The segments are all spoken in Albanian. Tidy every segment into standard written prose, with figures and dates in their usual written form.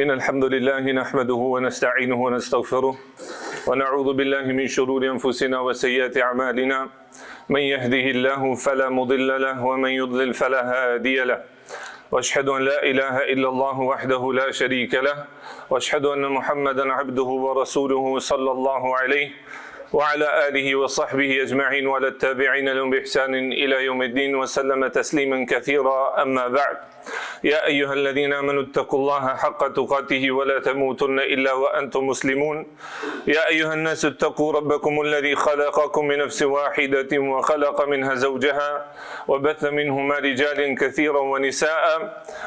إن الحمد لله نحمده ونستعينه ونستغفره ونعوذ بالله من شرور أنفسنا وسيئات أعمالنا من يهده الله فلا مضل له ومن يضلل فلا هادي له واشهد ان لا اله الا الله وحده لا شريك له واشهد ان محمدا عبده ورسوله صلى الله عليه وعلى آله وصحبه أجمعين وعلى التابعين لهم بإحسان إلى يوم الدين وسلم تسليما كثيرا أما بعد يا أيها الذين آمنوا اتقوا الله حق تقاته ولا تموتن إلا وأنتم مسلمون يا أيها الناس اتقوا ربكم الذي خلقكم من نفس واحدة وخلق منها زوجها وبث منهما رجالا كثيرا ونساء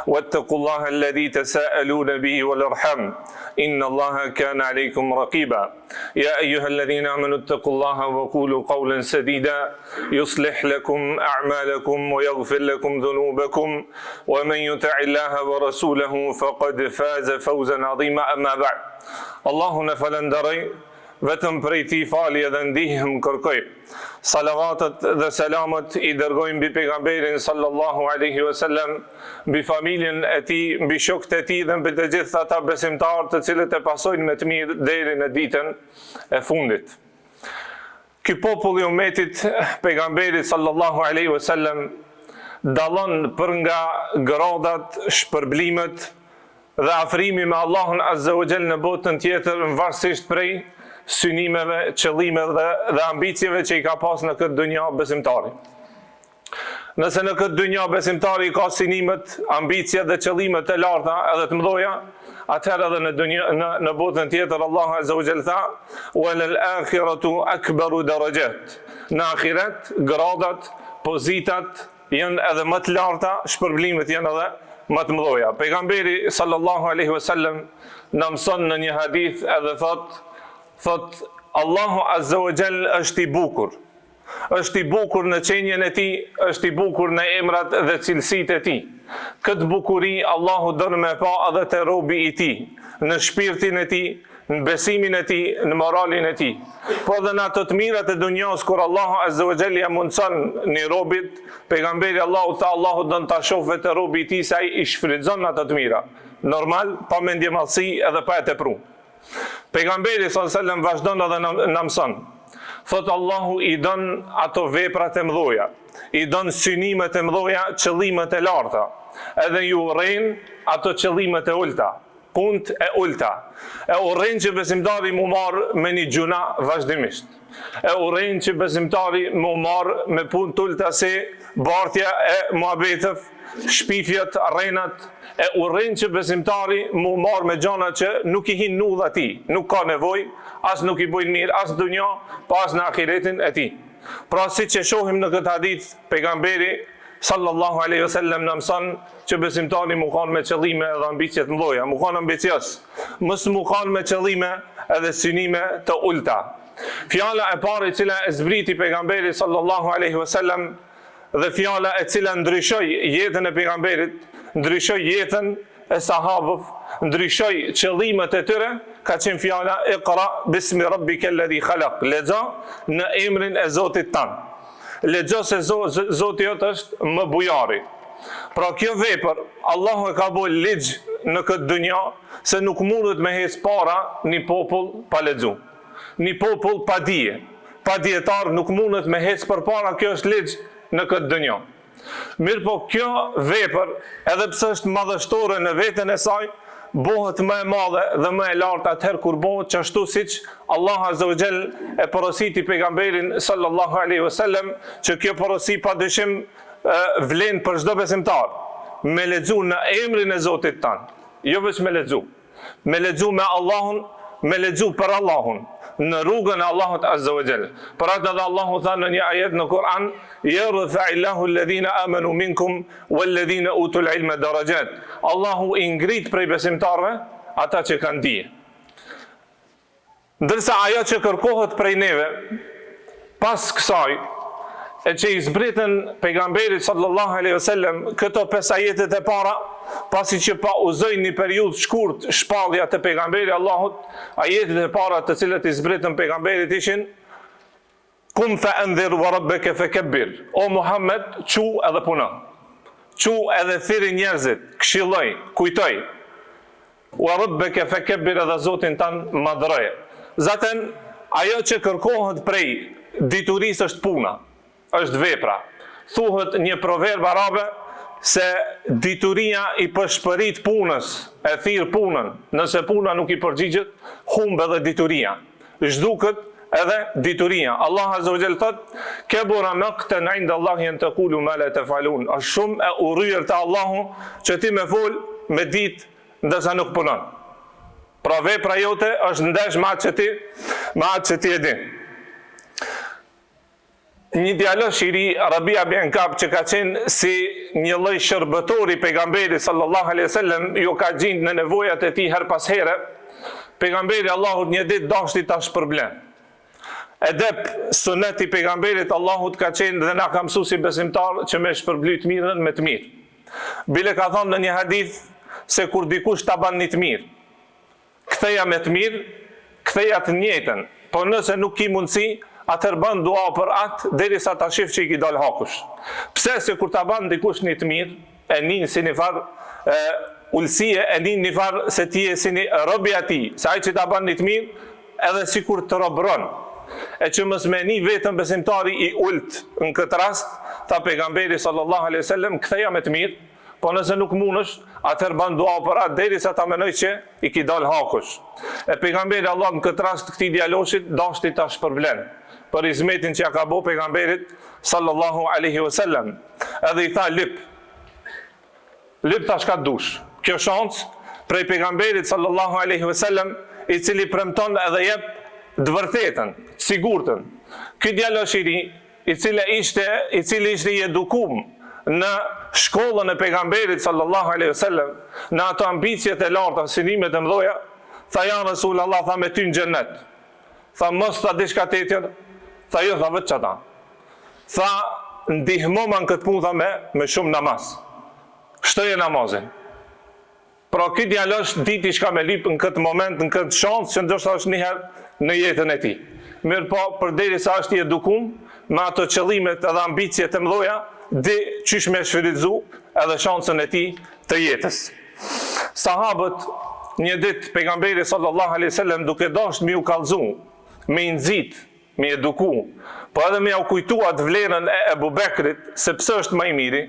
واتقوا الله الذي تساءلون به والأرحم إن الله كان عليكم رقيبا يا أيها الذين آمنوا اتقوا الله وقولوا قولا سديدا يصلح لكم أعمالكم ويغفر لكم ذنوبكم ومن يطع الله ورسوله فقد فاز فوزا عظيما أما بعد Allahun e falënderoj, vetëm prej tij falje dhe ndihmë kërkoj. Salavatet dhe selamet i dërgoj mbi pejgamberin sallallahu alaihi wasallam, mbi familjen e tij, mbi shokët e tij dhe mbi të gjithë ata besimtarë të cilët e pasojnë me të mirë deri në ditën e fundit. Ky popull i umetit pejgamberit sallallahu alaihi wasallam dallon për nga gradat, shpërblimet dhe afrimi me Allahun azza wa jall në botën tjetër varësisht prej synimeve, qëllimeve dhe, dhe ambicieve që i ka pas në këtë dynja besimtari. Nëse në këtë dynja besimtari i ka synimet, ambiciet dhe qëllimet e larta edhe të mëdha, atëherë edhe në dynja në në botën tjetër Allahu azza wa jall tha: "Wa lal akhiratu akbaru darajat." Në ahiret gradat, pozitat janë edhe më të larta, shpërblimet janë edhe më të mëdha. Pejgamberi sallallahu alaihi wasallam na mëson në një hadith edhe thot thot Allahu azza wa jall është i bukur. Është i bukur në qenien e tij, është i bukur në emrat dhe cilësitë e tij. Këtë bukuri Allahu don me pa edhe te robi i tij, në shpirtin e tij, në besimin e tij, në moralin e tij. Po edhe në ato të mirat e dunjas kur Allahu azza wa jall ja mundson një robit, pejgamberi Allahut tha Allahu don ta shohë te robi i tij se ai i shfrytëzon ato të mira. Normal, pa mendjemadhësi edhe pa e tepru. Pejgamberi sallallahu alajhi wasallam vazhdon edhe na mëson. Thot Allahu i don ato veprat e mëdha, i don synimet e mëdha, qëllimet e larta, edhe i urren ato qëllimet e ulta, punët e ulta. E urren që besimtari m'u marr me një gjynah vazhdimisht. E urren që besimtari m'u marr me punë të ulta si bartja e muhabeteve, shpifjet, rrenat, e urren që besimtari m'u marr me gjana që nuk i hin n'udhë atij, nuk ka nevojë, as nuk i bojnë mirë as në dunja, po as në ahiretin e tij. Pra siç e shohim në këtë hadith, pejgamberi sallallahu alaihi wasallam na mëson që besimtari m'u kanë me qëllime edhe ambicie të mëdha, m'u kanë ambicioz, mos m'u kanë me qëllime edhe synime të ulta. Fjala e parë e cila e zbriti pejgamberi sallallahu alaihi wasallam dhe fjala e cila ndryshoi jetën e pejgamberit, ndryshoi jetën e sahabëve, ndryshoi qëllimet e tyre, ka qenë fjala Iqra bismi rabbika alladhi khalaq, lexo në emrin e Zotit tënd. Lexo se Zoti jot është më bujari. Pra kjo vepër Allahu e ka bo ligj në këtë dynja se nuk mundet me hec para një popull pa lexu. Një popull pa dije, pa dijetar nuk mundet me hec përpara, kjo është ligj në këtë dynja. Mirëpo kjo vepër, edhe pse është madhështore në veten e saj, bohet më e madhe dhe më e lartë atëherë kur bohet qashtu siç Allahu azza wa jall e porositi pejgamberin sallallahu alaihi wasallam që kjo porosi pa dyshim vlen për çdo besimtar me lexu në emrin e Zotit tand, jo veç me lexu. Me lexu me Allahun, me lexu për Allahun, në rrugën e Allahut Azza wa Jall. Për atë edhe Allahu tha në një ajet në Kur'an, "Yarfa'illahu alladhina amanu minkum walladhina utul ilma darajat." Allahu i ngrit prej besimtarëve ata që kanë dije. Ndërsa ajo që kërkohet prej neve, pas kësaj, e që i zbritën pejgamberit sallallahu alaihi wasallam këto pesë ajetet e para, pasi që pauzoi një periudhë shkurt shpallja te pejgamberi i Allahut, ajetet e para të cilat i zbritën pejgamberit ishin Kum fe endhir wa rabbeke fe kebbir. O Muhammed, çu edhe puno. Çu edhe thirri njerëzit, këshilloj, kujtoj. Wa rabbeke fekebbir edhe Zotin tand madhëroje. Zaten, ajo që kërkohet prej diturisë është puna, është vepra. Thuhet një proverb arabe se dituria i pëshpërit punës, e thirr punën, nëse puna nuk i përgjigjet, humb edhe dituria. Zhduket edhe dituria. Allah Azza wa Jall thot: "Kebura maqtan 'inda Allahi an taqulu ma la taf'alun." Është shumë e urryer te Allahu që ti me fol me ditë ndërsa nuk punon. Pra vepra jote është ndesh me atë që ti, me atë që ti e di. Një djalosh i ri, Rabia bin Kab, që ka qenë si një lloj shërbëtor i pejgamberit sallallahu alaihi wasallam, ju ka gjind në nevojat e tij herë pas here. Pejgamberi i Allahut një ditë dashti ta shpërblen. Edep sunet i pejgamberit Allahut ka qenë dhe na ka mësu si besimtar që me shpërbly të mirën me të mirë. Bile ka thonë në një hadith se kur dikush ta ban një të mirë, Ktheja me të mirë, ktheja të njëjtën, por nëse nuk ki mundësi, atëherë ban dua për atë derisa ta shif që i ki dalë hakush. Pse? Se kur ta ban dikush një të mirë, e nin si një farë ulësie, e nin një farë se ti je si një rob i atij, se ai që ta ban një të mirë, edhe sikur të robëron. E që mos me ni veten besimtari i ulët në këtë rast, tha pejgamberi sallallahu alejhi ve sellem, ktheja me të mirë, Po nëse nuk mundesh, atëherë ban dua për atë derisa ta menoj që i ki dalë hakush. E pejgamberi Allah në këtë rast këtij djaloshit dashti ta shpërblen për hizmetin që ja ka bo pejgamberit sallallahu alaihi wasallam. Edhe i tha lyp. Lyp tha çka dush. Kjo shans prej pejgamberit sallallahu alaihi wasallam i cili premton edhe jep të vërtetën, të sigurtën. Ky djalosh i ri i cili ishte i cili ishte i edukum në shkollën e pejgamberit sallallahu alaihi wasallam, në ato ambiciet e larta, synimet e mëdha, tha ja Rasul Allah, tha me ty në xhennet. Tha mos tha diçka tjetër, tha jo, tha veç qata. Tha ndihmoma në këtë punë tha me me shumë namaz. Shtoje namazin. Pra ky djalosh diti çka me lyp në këtë moment, në këtë shans që ndoshta është një herë në jetën e tij. Mirëpo, përderisa është i edukum me ato qëllimet edhe ambiciet e mëdha, di qysh me shfrytëzu edhe shansën e tij të jetës. Sahabët një ditë pejgamberi sallallahu alaihi wasallam duke dashtë me ju kallzu, me i nxit me i eduku, po edhe me jau kujtu atë vlerën e Ebu Bekrit, se pse është më i miri,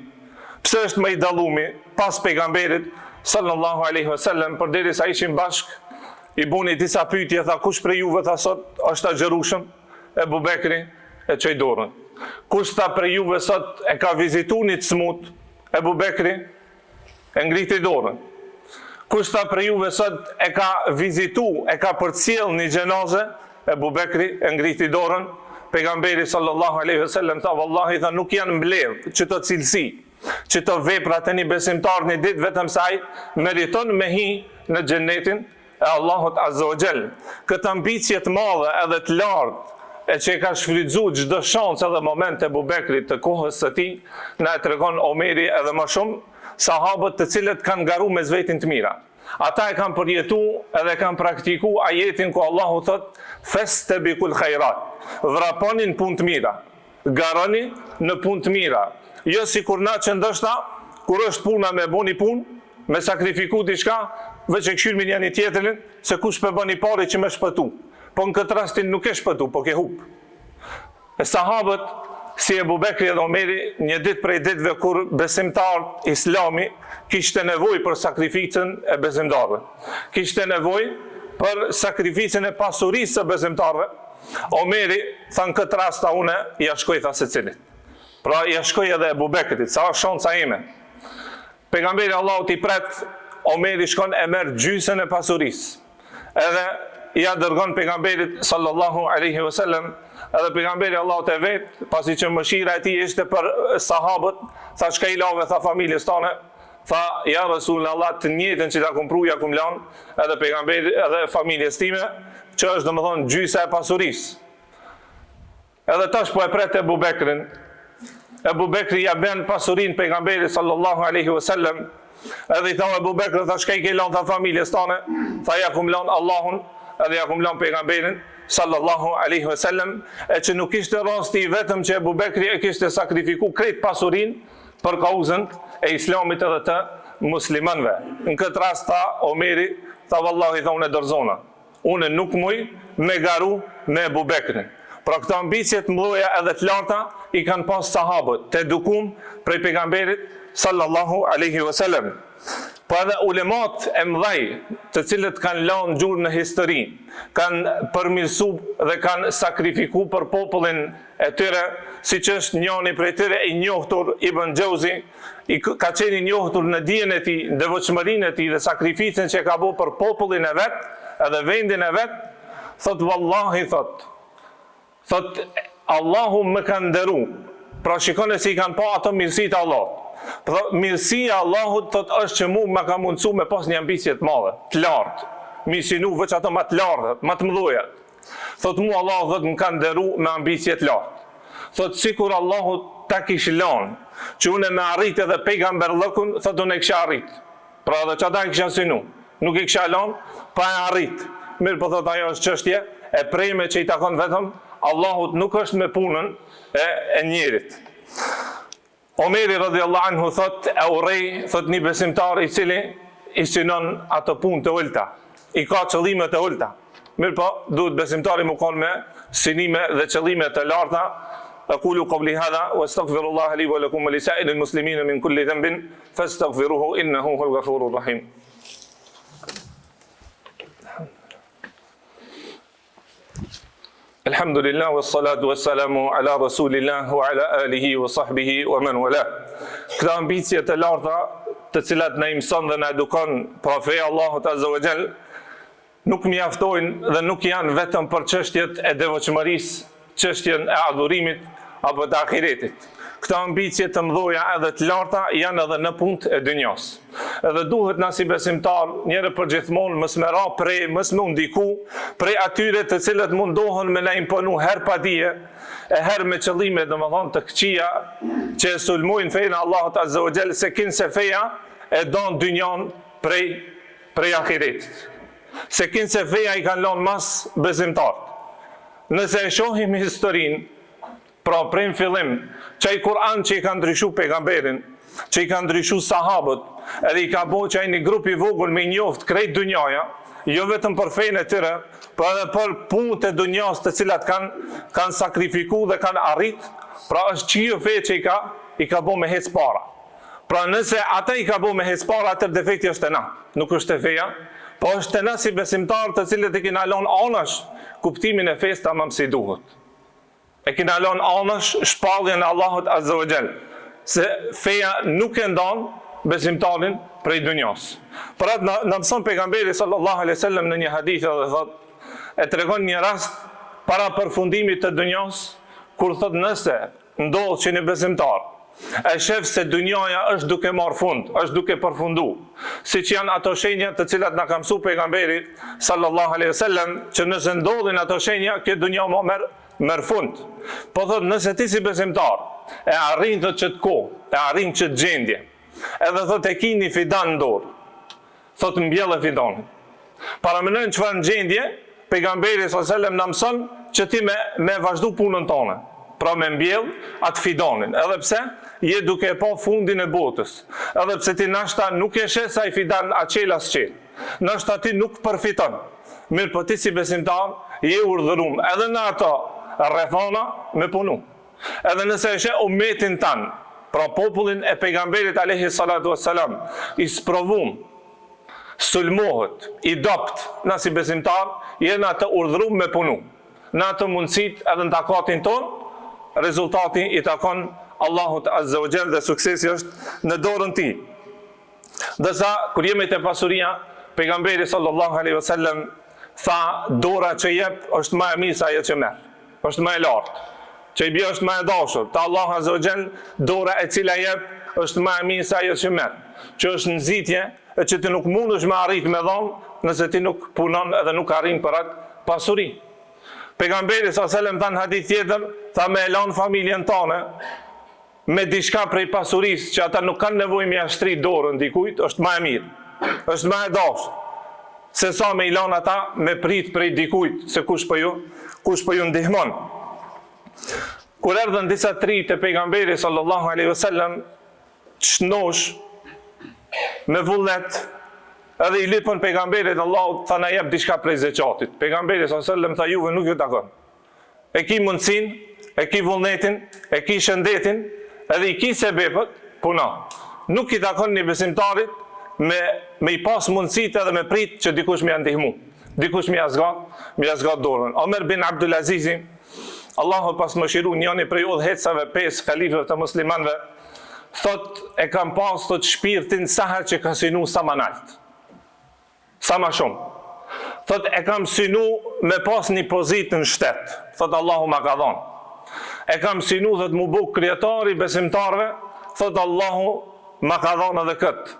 pse është më i dallumi, pas pejgamberit, sallallahu alaihi wasallam, përderisa ishin bashkë, i buni disa pyetje, tha kush prej juve tha sot është agjërushëm? Ebu Bekri e çoi dorën. Kush tha prej juve sot e ka vizitu një të smut? Ebu Bekri E ngriti dorën. Kush tha prej juve sot e ka vizitu, e ka përcjell një xhenaze? Ebu Bekri e ngriti dorën. Pejgamberi sallallahu alaihi wasallam tha vallahi tha nuk janë mbledh qëto cilësi, qëto vepra te një besimtar një ditë vetëm se ai meriton me hi në xhennetin e Allahut Azza wa Jall. Këtë ambicie të madhe edhe të lartë e që e ka shfrytëzu çdo shans edhe moment Ebu Bekrit të kohës së tij, na e tregon Omeri edhe më shumë, sahabët të cilët kanë garu mes veti n'të mira. Ata e kanë përjetu edhe kanë praktiku ajetin ku Allahu thot festebikul khajrat, vraponi në punë të mira. Garoni në punë të mira. Jo sikur na që ndoshta kur është puna me bo ni punë, me sakrifiku diçka, veç e kqyrmi njani tjetrin se kush pe bën i pari që me shpëtu. Po në këtë rast ti nuk ke shpëtu, po ke hup. E sahabët si Ebu Bekri edhe Omeri, një ditë prej ditëve kur besimtarët Islami kishte nevojë për sakrificën e besimtarëve. Kishte nevojë për sakrificën e pasurisë së besimtarëve. Omeri, tha në këtë rast tha une, ja shkoj tha secilit. Pra ja shkoj edhe Ebu Bekrit, sa është shansa ime. Pejgamberi Allahut i pret, Omeri shkon e merr gjysën e pasurisë. Edhe ja dërgon pejgamberit sallallahu alaihi wasallam, edhe pejgamberi Allahut e vet, pasi që mëshira e tij ishte për sahabët, tha çka i lave tha familjes tane, Tha, ja Rasul Allah, të njëjtën që ta kum pru ja kum lan, edhe pejgamberit edhe familjes time, që është domethënë gjysa e pasurisë. Edhe tash po e pret Ebu Bekrin. Ebu Bekri ja ben pasurinë pejgamberit sallallahu alaihi wasallam. Edhe i tha Ebu Bekri, tha çka i ke lan tha familjes tane? Tha ja kum lan Allahun, edhe ja kum lan pejgamberin sallallahu alaihi wasallam, e që nuk ishte rasti i vetëm që Ebu Bekri e kishte sakrifiku krejt pasurinë për kauzën e Islamit edhe të muslimanëve. Në këtë rast tha Omeri, Tha vallahi tha unë dorzona. Unë nuk muj me garu me Ebu Bekrin. Pra këto ambicie të mëdha edhe të larta i kanë pas sahabët, të edukum prej pejgamberit sallallahu alaihi wasallam. Po edhe ulemat e mëdhej, të cilët kanë lanë gjurmë në histori, kanë përmirësu dhe kanë sakrifiku për popullin e tyre, siç është njani prej tyre i njohtur Ibn Xheuzi, i ka qenë i njohtur në dijen e tij, në devotshmërinë e tij dhe sakrificën që e ka bo për popullin e vet, edhe vendin e vet, thotë vallahi thotë, thotë Allahu më ka nderu. Pra shikoni si i kanë pa ato mirësitë e Allahut. Pra mirësia e Allahut thotë është që mu më ka mundësu me pas një ambicie të madhe, të lartë, me i synu veç ato më të larta, më të mëdha. Thotë mu Allahu thotë më ka nderu me ambicie të lartë. Thotë sikur Allahu ta kish lanë që unë me arrit edhe pejgamberllëkun, thotë unë e kisha arrit. Pra edhe qata e kisha synu, nuk e kisha lanë pa e arrit. Mirëpo thotë ajo është çështje e preme që i takon vetëm Allahut, nuk është me punën e, e njerit. Omeri radhiyallahu anhu thotë e urrej thotë një besimtar i cili i synon ato punë të ulta, i ka qëllime të ulta. Mirëpo, duhet besimtari me konë me synime dhe qëllime të larta. Aqulu qawli hadha wa astaghfirullaha li wa lakum wa li sa'iril muslimina min kulli dhanbin fastaghfiruhu innahu huwal ghafurur rahim. Elhamdulillah wa salatu wa salamu ala rasulillah wa ala alihi wa sahbihi wa men wala. Këto ambicie të larta të cilat na i mëson dhe na edukon pra feja e Allahut azza wa jall nuk mjaftojnë dhe nuk janë vetëm për çështjet e devotshmërisë, çështjen e adhurimit apo të ahiretit. Këto ambicie të mëdha edhe të larta janë edhe në punët e dynjas. Edhe duhet na si besimtar njëherë për gjithmonë mos me ra pre, mos me u ndiku prej atyre të cilët mundohen me na imponu herë pa dije e herë me qëllime domethënë të këqija që e sulmojnë fenë e Allahut Azza wa Jall se kinse feja e don dynjan prej prej ahiretit. Se kinse feja i kanë lënë mas besimtarët. Nëse e shohim historinë Pra prej në fillim, qaj Kur'an që i ka ndryshu pejgamberin, që i ka ndryshu sahabët, edhe i ka bo që ai një grup i vogël me i njoft krejt dunjaja, jo vetëm për fenë e tyre, po edhe për punët e dunjas të cilat kanë kanë sakrifiku dhe kanë arrit, pra është qikjo fe që i ka i ka bo me hec para. Pra nëse ata i ka bo me hec para, atëherë defekti është te na, nuk është te feja, po është te na si besimtarë të cilët e kina lënë anash kuptimin e fesë tamam si duhet. E kina lënë anash shpalljen e Allahut Azza wa Jall, se feja nuk e ndan besimtarin prej dunjas. Për atë na, na mëson pejgamberi sallallahu alaihi wasallam në një hadith edhe thot, e tregon një rast para përfundimit të dunjas, kur thot nëse ndodh që një besimtar e shef se dunjaja është duke marrë fund, është duke përfundu, siç janë ato shenja të cilat na ka mësu pejgamberi sallallahu alaihi wasallam, që nëse ndodhin ato shenja, kjo dunja ma merr merr fund. Po thot nëse ti si besimtar e arrin thot qët kohë, e arrin qët gjendje, edhe thot e ki një fidan në dorë, Thotë mbjelle fidanin. Paramendojnë çfarë gjendje pejgamberi sallallahu alajhi wasallam na mëson që ti me me vazhdu punën tënde. Pra me mbjell atë fidanin, edhe pse je duke e pa fundin e botës, edhe pse ti nashta nuk e sheh se ai fidan a çel a s'çel. Nashta ti nuk përfiton. Mirëpo ti si besimtar je urdhërum edhe në ato rrethana me punu. Edhe nëse e sheh umetin tan, pra popullin e pejgamberit alejhi salatu wassalam, i sprovum, sulmohet, i dobt, na si besimtar, jena të urdhërum me punu. Në ato mundësit edhe në takatin ton, rezultati i takon Allahut Azza wa Jall dhe suksesi është në dorën tij. Ndërsa kur jemi te pasuria, pejgamberi sallallahu alaihi wasallam tha dora që jep është më e mirë se ajo që merr. Është më e lartë. Që i bie është më e dashur. Te Allahu azza wa jall dora e cila jep është më e mirë se ajo që merr. Që është nxitje e që ti nuk mundesh me arrit me dhon nëse ti nuk punon edhe nuk arrin për atë pasuri. Pejgamberi sallallahu alaihi wasallam tha në hadith tjetër, tha me e lan familjen tane, me diçka prej pasurisë që ata nuk kanë nevojë me ia shtri dorën dikujt, është më e mirë. Është më e dashur se sa me i lanë ata me prit prej dikujt se kush po ju, kush po ju ndihmon. Kur erdhën disa të ri te pejgamberi sallallahu alaihi wasallam të shnosh me vullnet. Edhe i lypën pejgamberit Allahut, tha na jep diçka prej zeqatit. Pejgamberi sallallahu alajhi wasallam tha juve nuk ju takon. E ki mundësinë, e ki vullnetin, e ki shëndetin, edhe i ki sebepet, puno. Nuk i takon një besimtarit me me i pas mundësitë edhe me prit që dikush me ja ndihmu, dikush me ja zgat, me ja zgat dorën. Omer bin Abdul Azizi, Allahu e pastë mëshiru njëni prej udhëheqësave pesë halifeve të muslimanëve, thot e kam pas thot shpirtin sa herë që ka synu sa ma nalt. Sa ma shumë. Thot e kam synu me pas një pozitë në shtet. Thot Allahu ma ka dhonë. E kam synu thot m'u bo kryetar i besimtarëve, thot Allahu ma ka dhonë edhe këtë.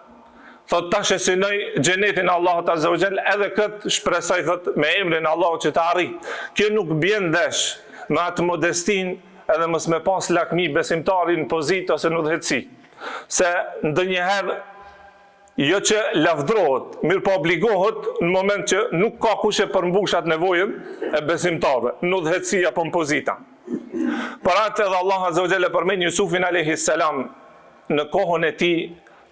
Thot tash e synoj xhenetin e Allahut azza wa jall, edhe këtë shpresoj thot me emrin e Allahut që ta arrij. Kjo nuk bjen ndesh me atë modestinë edhe mos me pas lakmi besimtari në pozitë ose në udhëheqësi. Se ndonjëherë jo që lavdrohet, mirëpo obligohet në moment që nuk ka kush e përmbush atë nevojën e besimtarëve, në udhëheqësi apo në pozita. Për atë edhe Allahu azza wa jall e përmend Jusufin alayhi salam në kohën e tij,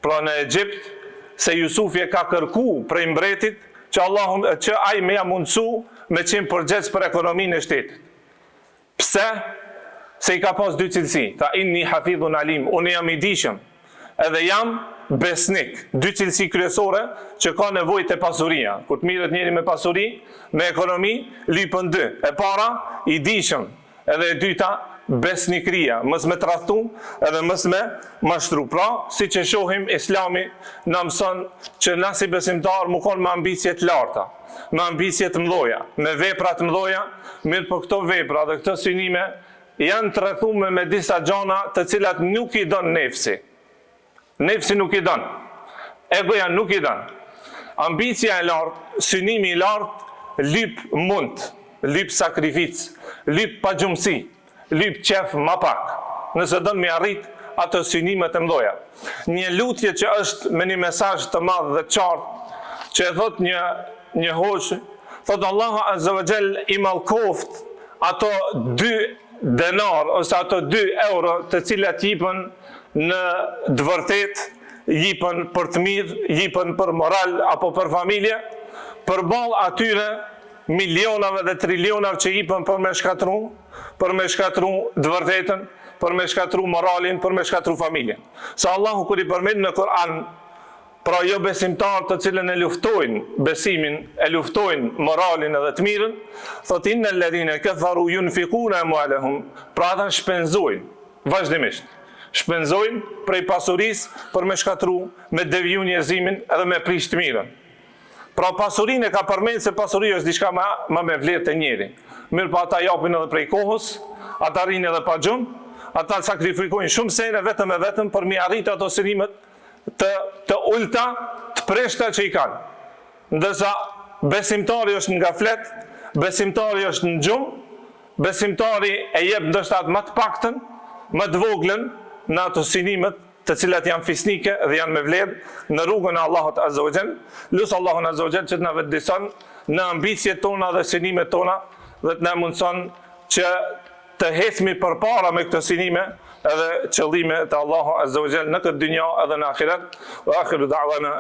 pra në Egjipt, se Jusufi e ka kërku prej mbretit që Allahu që ai me ja mundësu me qenë përgjegjës për ekonominë e shtetit. Pse? Se i ka pas dy cilësi, tha inni hafidhun alim, unë jam i dijshëm edhe jam besnik, dy cilësi kryesore që ka nevojë te pasuria. Kur të mirret njeri me pasuri, me ekonomi, lypen dy. E para, i dijshëm, Edhe e dyta, besnikëria, mos me tradhtu edhe mos me mashtru. Pra, siç e shohim, Islami na mëson që na si besimtarë mu kon me ambicie të larta, me ambicie të mëdha, me vepra të mëdha, mirëpo këto vepra dhe këto synime janë të rrethume me disa gjana të cilat nuk i don nefsi. Nefsi nuk i don. Egoja nuk i don. Ambicia e lartë, synimi i lartë lyp mund, lyp sakrificë, lyp pagjumësi, lyp qef ma pak, nëse don me arrit ato synimet e mdhoja. Një lutje që është me një mesazh të madh dhe të qartë, që e thotë një një hoxhë, thotë Allahu azza wa jall i mallkoftë ato dy denar ose ato dy euro të cilat jipen në të vërtetë, jipen për të mirë, jipen për moral apo për familje, përballë atyre milionave dhe trilionave që jipen për me shkatru, për me shkatru të vërtetën, për me shkatru moralin, për me shkatru familjen. Se Allahu kur i përmend në Kur'an Pra jobesimtarët të cilën e luftojnë besimin, e luftojnë moralin edhe të mirën, thotë innel ledhine keferu junfikune emualehum, pra ata shpenzojnë, vazhdimisht, shpenzojnë prej pasurisë për me shkatru, me deviju njerëzimin edhe me prish të mirën. Pra pasurinë e ka përmend se pasuria është diçka ma, ma me vlerë te njeri. Mirëpo ata japin edhe prej kohës, ata rrinë edhe pa gjumë, ata sakrifikojnë shumë sene vetëm e vetëm për m'i arritë ato synimet të të ulta, të prishta që i kanë. Ndërsa besimtari është në gaflet, besimtari është në gjumë, besimtari e jep ndoshta atë më të paktën, më të voglën në ato synimet të cilat janë fisnike dhe janë me vlerë në rrugën e Allahut Azza wa Jall. Lus Allahun Azza wa Jall që të na vetëdijson në ambiciet tona dhe synimet tona dhe të na mundëson që të ecmi përpara me këto synime edhe qëllime te Allahu Azza wa Jall në këtë dynja edhe në ahiret. Wa akhiru da'wana.